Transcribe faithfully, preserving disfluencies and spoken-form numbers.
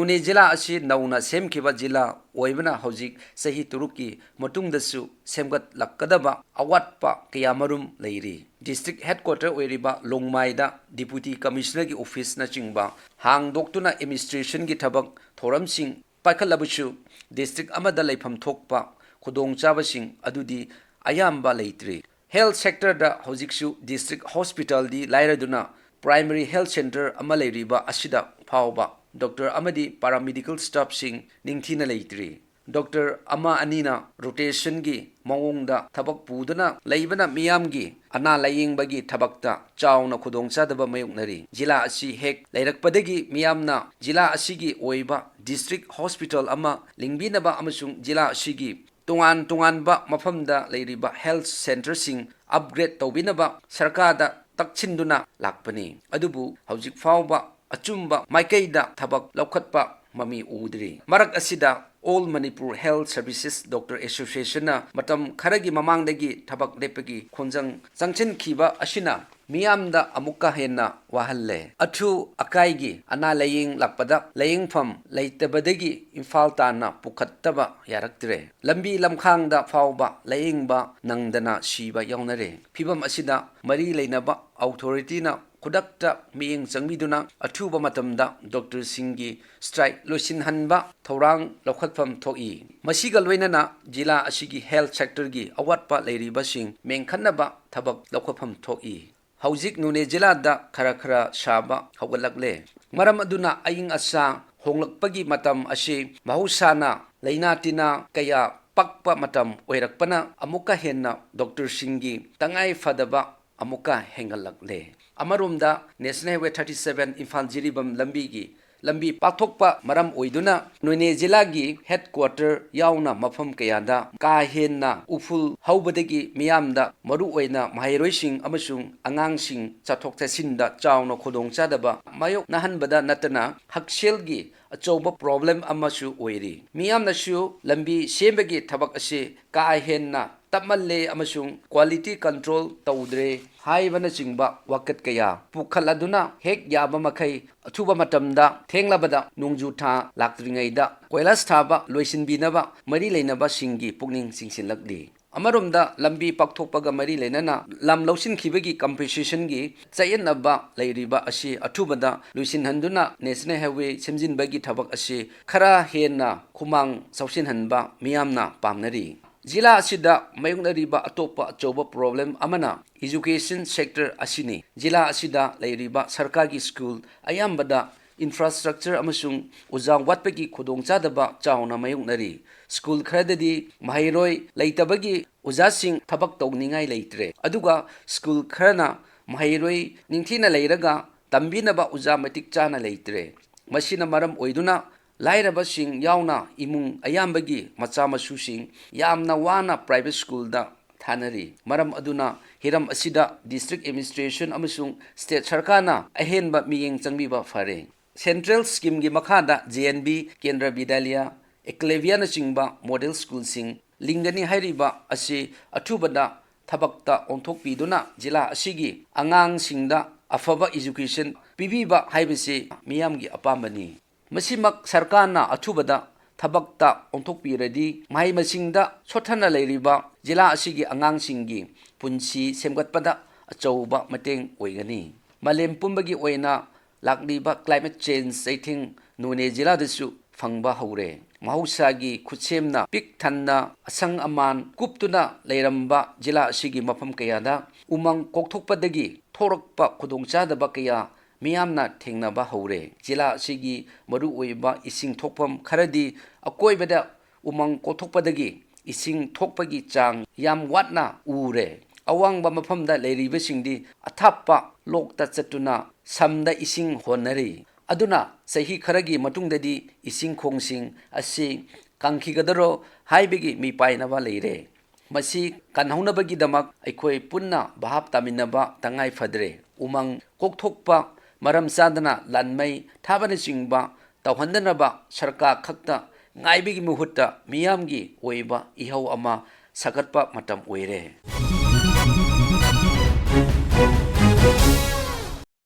ꯅꯣꯅꯦ ꯖꯤꯂꯥ ꯑꯁꯤ ꯅꯧꯅ ꯁꯦꯝꯈꯤꯕ ꯖꯤꯂꯥ ꯑꯣꯏꯕꯅ ꯍꯧꯖꯤꯛ ꯆꯍꯤ ꯇꯔꯨꯛꯀꯤ ꯃꯇꯨꯡꯗꯁꯨ ꯁꯦꯝꯒꯠꯂꯛꯀꯗꯕ ꯑꯋꯥꯠꯄ ꯀꯌꯥꯃꯔꯨꯝ ꯂꯩꯔꯤ꯫ District headquarter ꯑꯣꯏꯔꯤꯕ ꯂꯣꯡꯃꯥꯏꯗ Deputy Commissionerꯒꯤ officeꯅꯆꯤꯡꯕ ꯍꯥꯡꯗꯣꯛꯇꯨꯅ administrationꯒꯤ ꯊꯕꯛ ꯊꯧꯔꯝꯁꯤꯡ ꯄꯥꯏꯈꯠꯂꯕꯁꯨ district ꯑꯃꯗ ꯂꯩꯐꯝ ꯊꯣꯛꯄ ꯈꯨꯗꯣꯡꯆꯥꯕꯁꯤꯡ ꯑꯗꯨꯗꯤ ꯑꯌꯥꯝꯕ ꯂꯩꯇ꯭ꯔꯤ꯫ Health sectorꯗ ꯍꯧꯖꯤꯛꯁꯨ district hospitalꯗꯤ ꯂꯥꯏꯔꯗꯨꯅ primary health centre ꯑꯃ ꯂꯩꯔꯤꯕ ꯑꯁꯤꯗ ꯐꯥꯎꯕ doctor ꯑꯃꯗꯤ paramedical staffꯁꯤꯡ ꯅꯤꯡꯊꯤꯅ ꯂꯩꯇ꯭ꯔꯤ꯫ Doctor ꯑꯃ ꯑꯅꯤꯅ rotationꯒꯤ ꯃꯑꯣꯡꯗ ꯊꯕꯛ ꯄꯨꯗꯨꯅ ꯂꯩꯕꯅ ꯃꯤꯌꯥꯝꯒꯤ ꯑꯅꯥ ꯂꯥꯌꯦꯡꯕꯒꯤ ꯊꯕꯛꯇ ꯆꯥꯎꯅ ꯈꯨꯗꯣꯡꯆꯥꯗꯕ ꯃꯥꯌꯣꯛꯅꯔꯤ꯫ ꯖꯤꯂꯥ ꯑꯁꯤ ꯍꯦꯛ ꯂꯩꯔꯛꯄꯗꯒꯤ ꯃꯤꯌꯥꯝꯅ ꯖꯤꯂꯥ ꯑꯁꯤꯒꯤ ꯑꯣꯏꯕ district hospital ꯑꯃ ꯂꯤꯡꯕꯤꯅꯕ ꯑꯃꯁꯨꯡ ꯖꯤꯂꯥ ꯑꯁꯤꯒꯤ ꯇꯣꯉꯥꯟ ꯇꯣꯉꯥꯟꯕ ꯃꯐꯝꯗ ꯂꯩꯔꯤꯕ health centreꯁꯤꯡ upgrade ꯇꯧꯕꯤꯅꯕ ꯁꯔꯀꯥꯔꯗ ꯇꯛꯁꯤꯟꯗꯨꯅ ꯂꯥꯛꯄꯅꯤ꯫ ꯑꯗꯨꯕꯨ ꯍꯧꯖꯤꯛ ꯐꯥꯎꯕ ꯑꯆꯨꯝꯕ ꯃꯥꯏꯀꯩꯗ ꯊꯕꯛ ꯂꯧꯈꯠꯄ ꯃꯃꯤ ꯎꯗ꯭ꯔꯤ꯫ ꯃꯔꯛ ꯑꯁꯤꯗ All Manipur Health Services Doctor Associationꯅ ꯃꯇꯝ ꯈꯔꯒꯤ ꯃꯃꯥꯡꯗꯒꯤ ꯊꯕꯛ ꯂꯦꯞꯄꯒꯤ ꯈꯣꯡꯖꯪ ꯆꯪꯁꯤꯟꯈꯤꯕ ꯑꯁꯤꯅ ꯃꯤꯌꯥꯝꯗ ꯑꯃꯨꯛꯀ ꯍꯦꯟꯅ ꯋꯥꯍꯜꯂꯦ꯫ ꯑꯊꯨ ꯑꯀꯥꯏꯒꯤ ꯑꯅꯥ ꯂꯥꯌꯦꯡ ꯂꯥꯛꯄꯗ ꯂꯥꯌꯦꯡꯐꯝ ꯂꯩꯇꯕꯗꯒꯤ ꯏꯝꯐꯥꯜ ꯇꯥꯟꯅ ꯄꯨꯈꯠꯇꯕ ꯌꯥꯔꯛꯇ꯭ꯔꯦ꯫ ꯂꯝꯕꯤ ꯂꯝꯈꯥꯡꯗ ꯐꯥꯎꯕ ꯂꯥꯌꯦꯡꯕ ꯅꯪꯗꯅ ꯁꯤꯕ ꯌꯥꯎꯅꯔꯦ꯫ ꯐꯤꯚꯝ ꯑꯁꯤꯗ ꯃꯔꯤ ꯂꯩꯅꯕ authorityꯅ ꯈꯨꯗꯛꯇ ꯃꯤꯠꯌꯦꯡ ꯆꯪꯕꯤꯗꯨꯅ ꯑꯊꯨꯕ ꯃꯇꯝꯗ doctorꯁꯤꯡꯒꯤ strike ꯂꯣꯏꯁꯤꯟꯍꯟꯕ ꯊꯧꯔꯥꯡ ꯂꯧꯈꯠꯐꯝ ꯊꯣꯛꯏ꯫ ꯃꯁꯤꯒ ꯂꯣꯏꯅꯅ ꯖꯤꯂꯥ ꯑꯁꯤꯒꯤ health sectorꯒꯤ ꯑꯋꯥꯠꯄ ꯂꯩꯔꯤꯕꯁꯤꯡ ꯃꯦꯟꯈꯠꯅꯕ ꯊꯕꯛ ꯂꯧꯈꯠꯐꯝ ꯊꯣꯛꯏ꯫ ꯍꯧꯖꯤꯛ ꯅꯣꯅꯦ ꯖꯤꯂꯥꯗ ꯈꯔ ꯈꯔ ꯁꯥꯕ ꯍꯧꯒꯠꯂꯛꯂꯦ꯫ ꯃꯔꯝ ꯑꯗꯨꯅ ꯑꯏꯪ ꯑꯁꯥ ꯍꯣꯡꯂꯛꯄꯒꯤ ꯃꯇꯝ ꯑꯁꯤ ꯃꯍꯧꯁꯥꯅ ꯂꯥꯏꯅꯥ ꯇꯤꯟꯅꯥ ꯀꯌꯥ ꯄꯛꯄ ꯃꯇꯝ ꯑꯣꯏꯔꯛꯄꯅ ꯑꯃꯨꯛꯀ ꯍꯦꯟꯅ doctorꯁꯤꯡꯒꯤ ꯇꯉꯥꯏ ꯐꯗꯕ ꯑꯃꯨꯛꯀ ꯍꯦꯟꯒꯠꯂꯛꯂꯦ꯫ ꯑꯃꯔꯣꯝꯗ National Highway thirty seven Imphal Jiribam ꯂꯝꯕꯤꯒꯤ ꯂꯝꯕꯤ ꯄꯥꯛꯊꯣꯛꯄ ꯃꯔꯝ ꯑꯣꯏꯗꯨꯅ ꯅꯣꯅꯦ ꯖꯤꯂꯥꯒꯤ headquarter ꯌꯥꯎꯅ ꯃꯐꯝ ꯀꯌꯥꯗ ꯀꯥ ꯍꯦꯟꯅ ꯎꯐꯨꯜ ꯍꯧꯕꯗꯒꯤ ꯃꯤꯌꯥꯝꯗ, ꯃꯔꯨꯑꯣꯏꯅ ꯃꯍꯩꯔꯣꯏꯁꯤꯡ ꯑꯃꯁꯨꯡ ꯑꯉꯥꯡꯁꯤꯡ ꯆꯠꯊꯣꯛ ꯆꯠꯁꯤꯟꯗ ꯆꯥꯎꯅ ꯈꯨꯗꯣꯡꯆꯥꯗꯕ ꯃꯥꯌꯣꯛꯅꯍꯟꯕꯗ ꯅꯠꯇꯅ ꯍꯛꯁꯦꯜꯒꯤ ꯑꯆꯧꯕ problem ꯑꯃꯁꯨ ꯑꯣꯏꯔꯤ꯫ ꯃꯤꯌꯥꯝꯅꯁꯨ ꯂꯝꯕꯤ ꯁꯦꯝꯕꯒꯤ ꯊꯕꯛ ꯑꯁꯤ ꯀꯥ ꯍꯦꯟꯅ ꯇꯞꯃꯜꯂꯦ ꯑꯃꯁꯨꯡ quality control ꯇꯧꯗ꯭ꯔꯦ ꯍꯥꯏꯕꯅꯆꯤꯡꯕ ꯋꯥꯀꯠ ꯀꯌꯥ ꯄꯨꯈꯠꯂꯗꯨꯅ ꯍꯦꯛ ꯌꯥꯕ ꯃꯈꯩ ꯑꯊꯨꯕ ꯃꯇꯝꯗ ꯊꯦꯡꯂꯕꯗ ꯅꯣꯡꯖꯨ ꯊꯥ ꯂꯥꯛꯇ꯭ꯔꯤꯉꯩꯗ ꯀꯣꯏꯂꯥꯁ ꯊꯥꯕ ꯂꯣꯏꯁꯤꯟꯕꯤꯅꯕ ꯃꯔꯤ ꯂꯩꯅꯕꯁꯤꯡꯒꯤ ꯄꯨꯛꯅꯤꯡ ꯆꯤꯡꯁꯤꯜꯂꯛꯂꯤ꯫ ꯑꯃꯔꯣꯝꯗ ꯂꯝꯕꯤ ꯄꯥꯛꯊꯣꯛꯄꯒ ꯃꯔꯤ ꯂꯩꯅꯅ ꯂꯝ ꯂꯧꯁꯤꯟꯈꯤꯕꯒꯤ compensationꯒꯤ ꯆꯌꯦꯠꯅꯕ ꯂꯩꯔꯤꯕ ꯑꯁꯤ ꯑꯊꯨꯕꯗ ꯂꯣꯏꯁꯤꯟꯍꯟꯗꯨꯅ National Highway ꯁꯦꯝꯖꯤꯟꯕꯒꯤ ꯊꯕꯛ ꯑꯁꯤ ꯈꯔ ꯍꯦꯟꯅ ꯈꯨꯃꯥꯡ ꯆꯥꯎꯁꯤꯟꯍꯟꯕ ꯃꯤꯌꯥꯝꯅ ꯄꯥꯝꯅꯔꯤ꯫ ꯖꯤꯂꯥ ꯑꯁꯤꯗ ꯃꯥꯌꯣꯛꯅꯔꯤꯕ ꯑꯇꯣꯞꯄ ꯑꯆꯧꯕ problem ꯑꯃꯅ education sector ꯑꯁꯤꯅꯤ꯫ ꯖꯤꯂꯥ ꯑꯁꯤꯗ ꯂꯩꯔꯤꯕ ꯁꯔꯀꯥꯔꯒꯤ school ꯑꯌꯥꯝꯕꯗ infrastructure ꯑꯃꯁꯨꯡ ꯑꯣꯖꯥ ꯋꯥꯠꯄꯒꯤ ꯈꯨꯗꯣꯡꯆꯥꯗꯕ ꯆꯥꯎꯅ ꯃꯥꯌꯣꯛꯅꯔꯤ꯫ School ꯈꯔꯗꯗꯤ ꯃꯍꯩꯔꯣꯏ ꯂꯩꯇꯕꯒꯤ ꯑꯣꯖꯥꯁꯤꯡ ꯊꯕꯛ ꯇꯧꯅꯤꯡꯉꯥꯏ ꯂꯩꯇ꯭ꯔꯦ, ꯑꯗꯨꯒ school ꯈꯔꯅ ꯃꯍꯩꯔꯣꯏ ꯅꯤꯡꯊꯤꯅ ꯂꯩꯔꯒ ꯇꯝꯕꯤꯅꯕ ꯑꯣꯖꯥ ꯃꯇꯤꯛ ꯆꯥꯅ ꯂꯩꯇ꯭ꯔꯦ꯫ ꯃꯁꯤꯅ ꯃꯔꯝ ꯑꯣꯏꯗꯨꯅ ꯂꯥꯏꯔꯕꯁꯤꯡ ꯌꯥꯎꯅ ꯏꯃꯨꯡ ꯑꯌꯥꯝꯕꯒꯤ ꯃꯆꯥ ꯃꯁꯨꯁꯤꯡ ꯌꯥꯝꯅ ꯋꯥꯅ private schoolꯗ ꯊꯥꯅꯔꯤ꯫ ꯃꯔꯝ ꯑꯗꯨꯅ ꯍꯤꯔꯝ ꯑꯁꯤꯗ district administration ꯑꯃꯁꯨꯡ state ꯁꯔꯀꯥꯔꯅ ꯑꯍꯦꯟꯕ ꯃꯤꯠꯌꯦꯡ ꯆꯪꯕꯤꯕ ꯐꯔꯦ꯫ Central schemeꯒꯤ ꯃꯈꯥꯗ J N V, ꯀꯦꯟꯗ꯭ꯔ ꯕꯤꯗ꯭ꯌꯥꯂꯌ, ꯑꯦꯀꯂꯚ꯭ꯌꯅꯆꯤꯡꯕ model schoolꯁꯤꯡ ꯂꯤꯡꯒꯅꯤ ꯍꯥꯏꯔꯤꯕ ꯑꯁꯤ ꯑꯊꯨꯕꯗ ꯊꯕꯛꯇ ꯑꯣꯟꯊꯣꯛꯄꯤꯗꯨꯅ ꯖꯤꯂꯥ ꯑꯁꯤꯒꯤ ꯑꯉꯥꯡꯁꯤꯡꯗ ꯑꯐꯕ education ꯄꯤꯕꯤꯕ ꯍꯥꯏꯕꯁꯤ ꯃꯤꯌꯥꯝꯒꯤ ꯑꯄꯥꯝꯕꯅꯤ꯫ ꯃꯁꯤꯃꯛ ꯁꯔꯀꯥꯔꯅ ꯑꯊꯨꯕꯗ ꯊꯕꯛꯇ ꯑꯣꯟꯊꯣꯛꯄꯤꯔꯗꯤ ꯃꯍꯩ ꯃꯁꯤꯡꯗ ꯁꯣꯠꯊꯅ ꯂꯩꯔꯤꯕ ꯖꯤꯂꯥ ꯑꯁꯤꯒꯤ ꯑꯉꯥꯡꯁꯤꯡꯒꯤ ꯄꯨꯟꯁꯤ ꯁꯦꯝꯒꯠꯄꯗ ꯑꯆꯧꯕ ꯃꯇꯦꯡ ꯑꯣꯏꯒꯅꯤ꯫ ꯃꯥꯂꯦꯝ ꯄꯨꯝꯕꯒꯤ ꯑꯣꯏꯅ ꯂꯥꯛꯂꯤꯕ climate change ꯆꯩꯊꯦꯡ ꯅꯣꯅꯦ ꯖꯤꯂꯥꯗꯁꯨ ꯐꯪꯕ ꯍꯧꯔꯦ꯫ ꯃꯍꯧꯁꯥꯒꯤ ꯈꯨꯠꯁꯦꯝꯅ ꯄꯤꯛ ꯊꯟꯅ ꯑꯁꯪ ꯑꯃꯥꯟ ꯀꯨꯞꯇꯨꯅ ꯂꯩꯔꯝꯕ ꯖꯤꯂꯥ ꯑꯁꯤꯒꯤ ꯃꯐꯝ ꯀꯌꯥꯗ ꯎꯃꯪ ꯀꯣꯛꯊꯣꯛꯄꯗꯒꯤ ꯊꯣꯔꯛꯄ ꯈꯨꯗꯣꯡꯆꯥꯗꯕ ꯀꯌꯥ ꯃꯤꯌꯥꯝꯅ ꯊꯦꯡꯅꯕ ꯍꯧꯔꯦ꯫ ꯖꯤꯂꯥ ꯑꯁꯤꯒꯤ ꯃꯔꯨꯑꯣꯏꯕ ꯏꯁꯤꯡ ꯊꯣꯛꯐꯝ ꯈꯔꯗꯤ ꯑꯀꯣꯏꯕꯗ ꯎꯃꯪ ꯀꯣꯛꯊꯣꯛꯄꯗꯒꯤ ꯏꯁꯤꯡ ꯊꯣꯛꯄꯒꯤ ꯆꯥꯡ ꯌꯥꯝ ꯋꯥꯠꯅ ꯎꯔꯦ꯫ ꯑꯋꯥꯡꯕ ꯃꯐꯝꯗ ꯂꯩꯔꯤꯕꯁꯤꯡꯗꯤ ꯑꯊꯥꯞꯄ ꯂꯣꯛꯇ ꯆꯠꯇꯨꯅ ꯁꯝꯗ ꯏꯁꯤꯡ ꯍꯣꯟꯅꯔꯤ꯫ ꯑꯗꯨꯅ ꯆꯍꯤ ꯈꯔꯒꯤ ꯃꯇꯨꯡꯗꯗꯤ ꯏꯁꯤꯡ ꯈꯣꯡꯁꯤꯡ ꯑꯁꯤ ꯀꯪꯈꯤꯒꯗꯔꯣ ꯍꯥꯏꯕꯒꯤ ꯃꯤꯄꯥꯏꯅꯕ ꯂꯩꯔꯦ꯫ ꯃꯁꯤ ꯀꯟꯍꯧꯅꯕꯒꯤꯗꯃꯛ ꯑꯩꯈꯣꯏ ꯄꯨꯟꯅ ꯚꯥꯞ ꯇꯥꯃꯤꯟꯅꯕ ꯇꯉꯥꯏ ꯐꯗ꯭ꯔꯦ꯫ ꯎꯃꯪ ꯀꯣꯛꯊꯣꯛꯄ, ꯃꯔꯝ ꯆꯥꯗꯅ ꯂꯥꯟꯃꯩ ꯊꯥꯕꯅꯆꯤꯡꯕ ꯇꯧꯍꯟꯗꯅꯕ ꯁꯔꯀꯥꯔ ꯈꯛꯇ ꯉꯥꯏꯕꯒꯤ ꯃꯍꯨꯠꯇ ꯃꯤꯌꯥꯝꯒꯤ ꯑꯣꯏꯕ ꯏꯍꯧ ꯑꯃ ꯁꯥꯒꯠꯄ ꯃꯇꯝ ꯑꯣꯏꯔꯦ꯫